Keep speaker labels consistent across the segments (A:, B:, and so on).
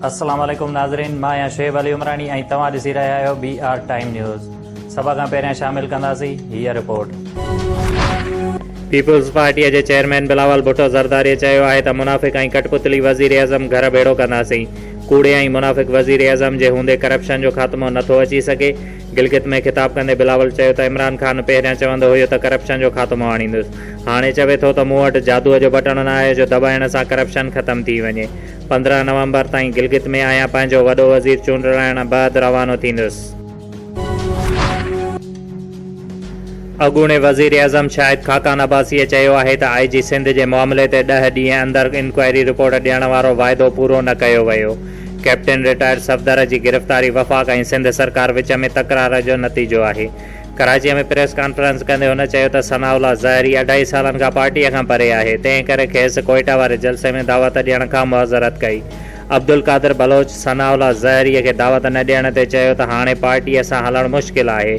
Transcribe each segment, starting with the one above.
A: السلام عليڪم ناظرين مان آهيان شعيب علي عمراڻي ۽ توهان ڏسي رهيا آهيو بي آر ٽائيم نيوز سڀ کان پهريان شامل ڪنداسين هيء رپورٽ. پيپلز پارٽيء جي چيئرمين بلاول ڀٽو زرداريء چيو آهي ته منافق ۽ ڪٺپتلي وزيراعظم گهر ڀيڙو ڪنداسين، ڪوڙي ۽ منافق وزيراعظم جي هوندي ڪرپشن جو خاتمو نٿو اچي سگهي، گلگت ۾ خطاب ڪندي بلاول چيو ته عمران خان پهريان چوندو هيو ته ڪرپشن جو خاتمو آڻيندس، هاڻي چوي ٿو ته مون وٽ جادوء جو بٽڻ ناهي جو دٻائڻ سان ڪرپشن ختم ٿي وڃي، 15 نومبر تائين گلگت ۾ آهيان پنهنجو وڏو وزير چونڊرائڻ بعد روانو ٿيندس. اڳوڻي وزيراعظم شاهد خاقان عباسيء چيو آهي ته آء جي سنڌ جي معاملي تي ڏهه ڏينهن اندر انڪوائري رپورٽ ڏيڻ وارو واعدو پورو نه ڪيو ويو، ڪئپٽن رٽائرڊ صفدر جي گرفتاري وفاق ۽ سنڌ سرڪار وچ ۾ تڪرار جو نتيجو آهي. ڪراچيء ۾ پريس ڪانفرنس ڪندي هن چيو ته ثناء الله زهري اڍائي سالن کان پارٽيء کان پري آهي، تنهن ڪري کيس ڪوئيٽا واري جلسي ۾ دعوت ڏيڻ کان معذرت ڪئي. عبدالقادر بلوچ ثناء الله زهريء کي دعوت نه ڏيڻ تي چيو ته هاڻي پارٽيء سان هلڻ مشڪل آهي.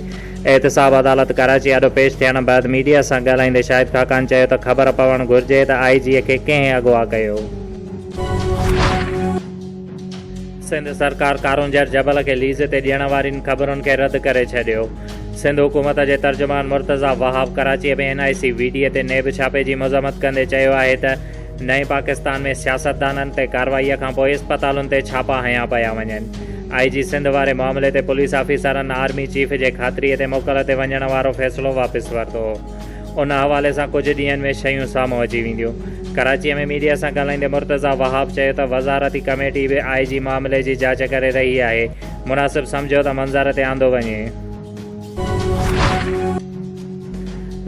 A: احتساب عدالت ڪراچي آڏو پيش ٿيڻ بعد ميڊيا سان ڳالهائيندي شاهد خاقان چيو ته خبر پوڻ گهرجي ته آء جيء کي ڪنهن اغوا ڪيو. سنڌ سرڪار ڪارونجهر جبل کي ليز تي ڏيڻ وارين خبرن کي رد ڪري ڇڏيو. سنڌ حڪومت جي ترجمان Murtaza Wahab Karachi ۾ N I C V D تي نيب ڇاپي جي مذمت ڪندي چيو آهي ته نئين پاڪستان ۾ سياستدانن تي ڪارروائي کانپوء اسپتالن تي ڇاپا هنيا پيا وڃن. آء جي سنڌ واري معاملي تي پوليس آفيسرن آرمي چيف جي خاطري تي موڪل تي وڃڻ وارو فيصلو واپس ورتو. ان حوالي سان ڪجهه ڏينهن ۾ شيون سامهون اچي وينديون. ڪراچيء ۾ ميڊيا سان ڳالهائيندي مرتضيٰ وهاب چيو ته وزارتي ڪميٽي به آء جي معاملي جي جاچ ڪري رهي آهي، مناسب سمجهيو ته منظر تي آندو وڃي.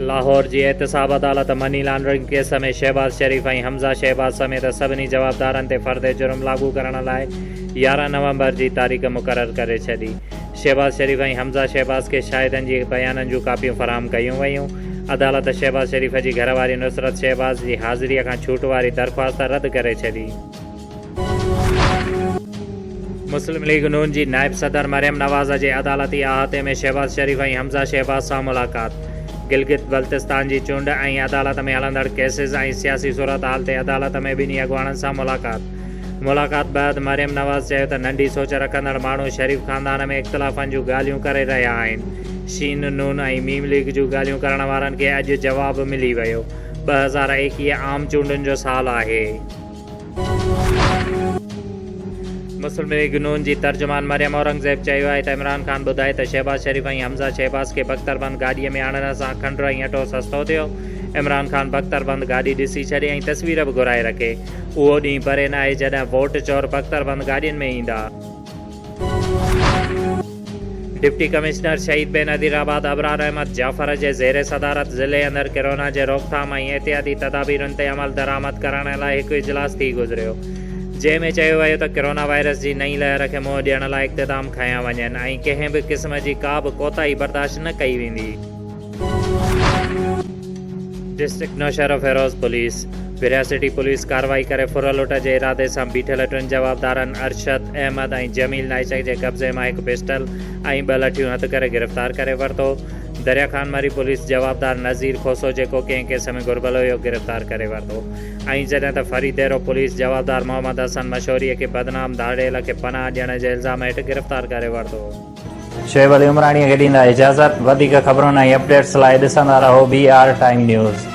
A: لاهور جي احتساب عدالت مني لانڊرنگ ڪيس ۾ شهباز شريف ۽ حمزه شهباز سميت سڀني جوابدارن تي فرد جرم لاڳو ڪرڻ لاء 11 نومبر جي تاريخ مقرر ڪري ڇڏي. شهباز شريف ۽ حمزه شهباز کي شاهدن جي بيانن جون ڪاپيون فراهم ڪيون ويون. عدالت شهباز شريف جي گهرواري نصرت شهباز جي حاضريء کان ڇوٽ واري درخواست رد ڪري ڇڏي. مسلم ليگ نون جي نائب صدر مريم نواز جي عدالتي احاطي ۾ شهباز شريف ۽ حمزه شهباز سان ملاقات، گلگت بلتستان جي چونڊ ۽ عدالت ۾ هلندڙ ڪيسز ۽ سياسي صورتحال تي عدالت ۾ ٻنهي اڳواڻن سان ملاقات. ملاقات بعد مريم نواز چيو ته ننڍي سوچ رکندڙ ماڻهو شريف خاندان ۾ اختلافن جون ڳالهيون ڪري رهيا آهن، شين، نون ۽ ميم ليگ جون ڳالهيون ڪرڻ وارن کي اڄ جواب ملي ويو، 2021 عام چونڊن جو سال آهي. مسلم ليگ نون جي ترجمان مريم اورنگزيب چيو آهي ته عمران خان ٻڌائي ته شهباز شريف ۽ حمزه شهباز کي بختربند گاڏيء ۾ آڻڻ سان کنڊ ۽ اٽو سستو ٿيو، عمران خان بختربند گاڏي ڏسي ڇڏي ۽ تصوير به گهرائي رکي. اهو ڏينهن پري ناهي جڏهن ووٽ چور بختربند گاڏين ۾ ايندا. ڊپٽي ڪمشنر شهيد بينظير آباد ابرار احمد جعفر جي زير صدارت ضلعي اندر ڪرونا جي روڪٿام ۽ احتياطي تدابيرن تي عمل درآمد ڪرڻ لاء هڪ اجلاس ٿي گذريو جنهن ۾ چيو ويو ته ڪرونا وائرس جي نئين لهر کي منهن ڏيڻ لاء اقتدام کنيا وڃن ۽ ڪنهن به قسم جي ڪا به ڪوتاهي برداشت نه ڪئي ويندي. District Naushahro Feroze police Bhiria city police ڪارروائي ڪري ڦر لٽ جي ارادي سان بيٺل ٽن جوابدارن ارشد احمد ۽ جميل نائچڪ جي قبضي مان هڪ پسٽل ۽ ٻه لٺيون هٿ ڪري گرفتار ڪري ورتو. دريا خان مري پوليس جوابدار نذير کوسو جيڪو ڪنهن ڪيس ۾ گهربل هيو گرفتار ڪري ورتو ۽ جڏهن ته فريديرو پوليس جوابدار محمد حسن مشوري کي بدنام ڌاڙيل کي پناهه ڏيڻ جي الزام هيٺ گرفتار ڪري ورتو.
B: شعيب علي عمراڻيء کي ڏيندا اجازت، وڌيڪ خبرن ۽ اپڊيٽس لاء ڏسندا رهو بي آر ٽائيم نيوز.